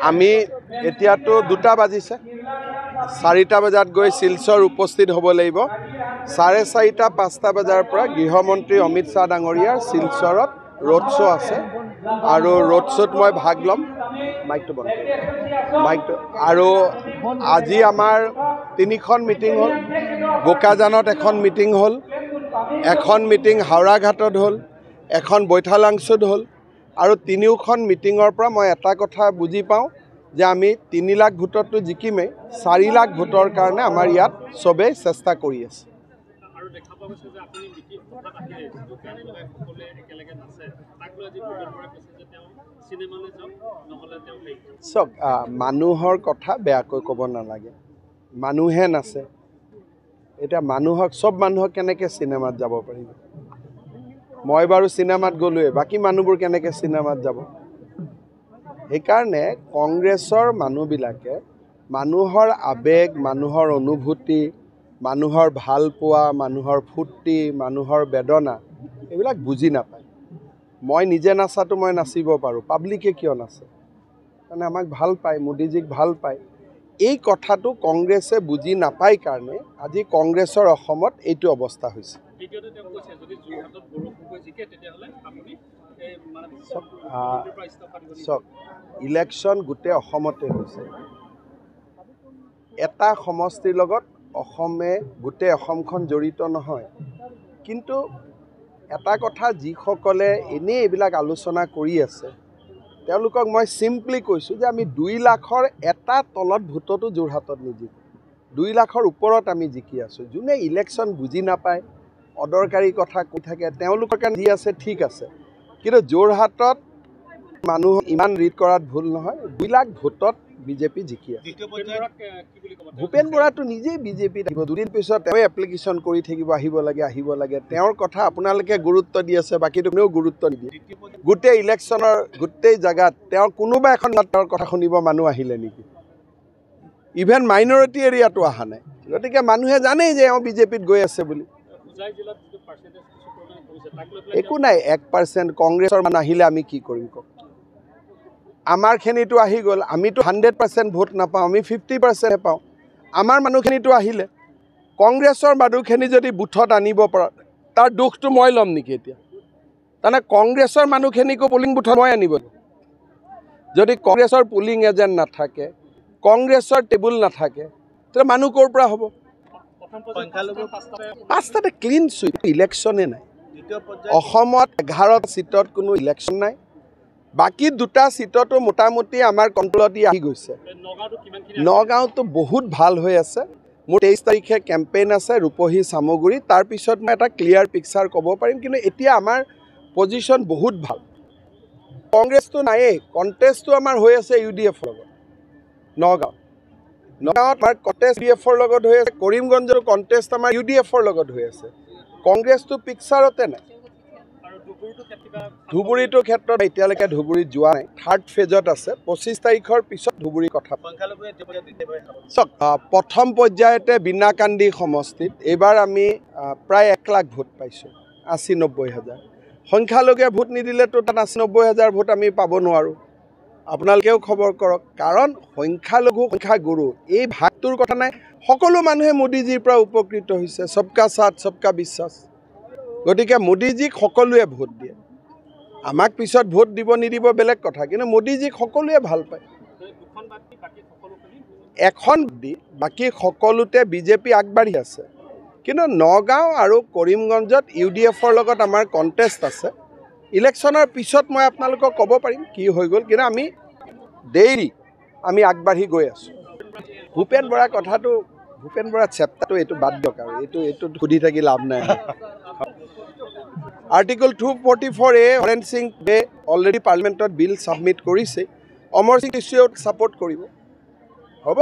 আমি এতিয়াতো 2টা বাজিছে, 4টা বজাত গৈ শিলচৰ উপস্থিত হ'ব লাগিব। 4:30 5টা বজাৰ পৰা গৃহমন্ত্ৰী অমিত শ্বাহ ডাঙৰীয়াৰ শিলচৰত ৰোড শ্ব' আছে আৰু ৰোড শ্ব'ত মই ভাগ ল'ম। মাইকটো বন্ধ, মাইকটো। আৰু আজি আমাৰ 3খন মিটিং হ'ল। বোকাজানত এখন মিটিং হ'ল, এখন মিটিং হাওৰাঘাটত হ'ল, এখন বৈঠালাংছুত হ'ল। আৰু তিনিওখন মিটিঙৰ পৰা মই এটা কথা বুজি পাওঁ যে আমি 3 লাখ ভোটততো জিকিমেই, 4 লাখ ভোটৰ কাৰণে আমাৰ ইয়াত চবেই চেষ্টা কৰি আছে। চাওক, মানুহৰ কথা বেয়াকৈ ক'ব নালাগে, মানুহে নাচে। এতিয়া মানুহক, চব মানুহক কেনেকৈ চিনেমাত যাব পাৰিব? মই বাৰু চিনেমাত গ'লোৱে, বাকী মানুহবোৰ কেনেকৈ চিনেমাত যাব? সেইকাৰণে কংগ্ৰেছৰ মানুহবিলাকে মানুহৰ আৱেগ, মানুহৰ অনুভূতি, মানুহৰ ভালপোৱা, মানুহৰ ফূৰ্তি, মানুহৰ বেদনা এইবিলাক বুজি নাপায়। মই নিজে নাচাটো মই নাচিব পাৰোঁ, পাব্লিকে কিয় নাচে? কাৰণে আমাক ভাল পায়, মোদীজীক ভাল পায়। এই কথাটো কংগ্ৰেছে বুজি নাপায় কাৰণে আজি কংগ্ৰেছৰ অসমত এইটো অৱস্থা হৈছে। চাওক, ইলেকশ্যন গোটেই অসমতে হৈছে, এটা সমষ্টিৰ লগত অসমে গোটেই অসমখন জড়িত নহয়। কিন্তু এটা কথা, যিসকলে এনেই এইবিলাক আলোচনা কৰি আছে তেওঁলোকক মই চিম্পলি কৈছোঁ যে আমি 2 লাখৰ এটা তলত ভোটতো যোৰহাটত নিজিকোঁ, 2 লাখৰ ওপৰত আমি জিকি আছোঁ। যোনে ইলেকশ্যন বুজি নাপায়, অদৰকাৰী কথা কৈ থাকে, তেওঁলোকৰ কাৰণে যি আছে ঠিক আছে, কিন্তু যোৰহাটত মানুহ ইমান ৰিড কৰাত ভুল নহয়। 2 লাখ ভোটত বিজেপি জিকি আছে। ভূপেন বৰাটো নিজেই বিজেপিত আহিব, দুদিন পিছত তেওঁ এপ্লিকেশ্যন কৰি থাকিব, আহিব লাগে আহিব লাগে। তেওঁৰ কথা আপোনালোকে গুৰুত্ব দি আছে, বাকীটো কোনেও গুৰুত্ব নিদিয়ে। গোটেই ইলেকশ্যনৰ গোটেই জেগাত তেওঁৰ কোনোবা এখন তেওঁৰ কথা শুনিব মানুহ আহিলে নেকি? ইভেন মাইনৰিটি এৰিয়াটো অহা নাই। গতিকে মানুহে জানেই যে এওঁ বিজেপিত গৈ আছে বুলি। একো নাই, 1% কংগ্ৰেছৰ মানুহ আহিলে আমি কি কৰিম কওক? আমাৰখিনিতো আহি গ'ল, আমিতো 100% ভোট নাপাওঁ, আমি 50%হে পাওঁ। আমাৰ মানুহখিনিতো আহিলে, কংগ্ৰেছৰ মানুহখিনি যদি বুথত আনিব পৰা, তাৰ দুখটো মই ল'ম নেকি এতিয়া? তাৰমানে কংগ্ৰেছৰ মানুহখিনিকো পলিং বুথত মই আনিব। যদি কংগ্ৰেছৰ পলিং এজেণ্ট নাথাকে, কংগ্ৰেছৰ টেবুল নাথাকে, তেতিয়া মানুহ ক'ৰ পৰা হ'ব? 5টাতে ক্লিন চুইপ, ইলেকশ্যনে নাই অসমত। 11 চিটত কোনো ইলেকশ্যন নাই, বাকী 2টা চিটতো মোটামুটি আমাৰ কণ্ট্ৰলত আহি গৈছে। নগাঁৱতো বহুত ভাল হৈ আছে। মোৰ 23 তাৰিখে কেম্পেইন আছে ৰূপহী চামগুৰি, তাৰপিছত মই এটা ক্লিয়াৰ পিকচাৰ ক'ব পাৰিম। কিন্তু এতিয়া আমাৰ পজিশ্যন বহুত ভাল। কংগ্ৰেছটো নায়েই, কণ্টেষ্টটো আমাৰ হৈ আছে ইউ ডি এফৰ লগত। নগাঁৱত আমাৰ কণ্টেষ্ট ইউ ডি এফৰ লগত হৈ আছে, কৰিমগঞ্জৰ কণ্টেষ্ট আমাৰ ইউ ডি এফৰ লগত হৈ আছে। কংগ্ৰেছটো পিকচাৰতে নাই। ধুবুৰীটোৰ ক্ষেত্ৰত এতিয়ালৈকে ধুবুৰীত যোৱা নাই, থাৰ্ড ফেজত আছে। 25 তাৰিখৰ পিছত ধুবুৰীৰ কথা। চাওক, প্ৰথম পৰ্যায়তে বিনাকান্দি সমষ্টিত এইবাৰ আমি প্ৰায় 1 লাখ ভোট পাইছোঁ, 80-90 হাজাৰ। সংখ্যালঘুৱে ভোট নিদিলেতো তাত 80-90 হাজাৰ ভোট আমি পাব নোৱাৰোঁ। আপোনালোকেও খবৰ কৰক, কাৰণ সংখ্যালঘু সংখ্যাগুৰু এই ভাগটোৰ কথা নাই। সকলো মানুহে মোদীজীৰ পৰা উপকৃত হৈছে, সবকা সাথ সবকা বিশ্বাস। গতিকে মোদীজীক সকলোৱে ভোট দিয়ে। আমাক পিছত ভোট দিব নিদিব বেলেগ কথা, কিন্তু মোদীজীক সকলোৱে ভাল পায়। এখন দি বাকী সকলোতে বিজেপি আগবাঢ়ি আছে, কিন্তু নগাঁও আৰু কৰিমগঞ্জত ইউ ডি এফৰ লগত আমাৰ কণ্টেষ্ট আছে। ইলেকশ্যনৰ পিছত মই আপোনালোকক ক'ব পাৰিম কি হৈ গ'ল, কিন্তু আমি ডেইলি আমি আগবাঢ়ি গৈ আছোঁ। ভূপেন বৰাৰ কথাটো, ভূপেন বৰাৰ চেপ্টাৰটো এইটো বাদ দিয়ক আৰু এইটো সুধি থাকি লাভ নাই। আৰ্টিকল 244A Haren Singh বে অলৰেডি পাৰ্লিমেণ্টত বিল ছাবমিট কৰিছে, অমৰ সিং টিচুৱেও ছাপৰ্ট কৰিব। হ'ব।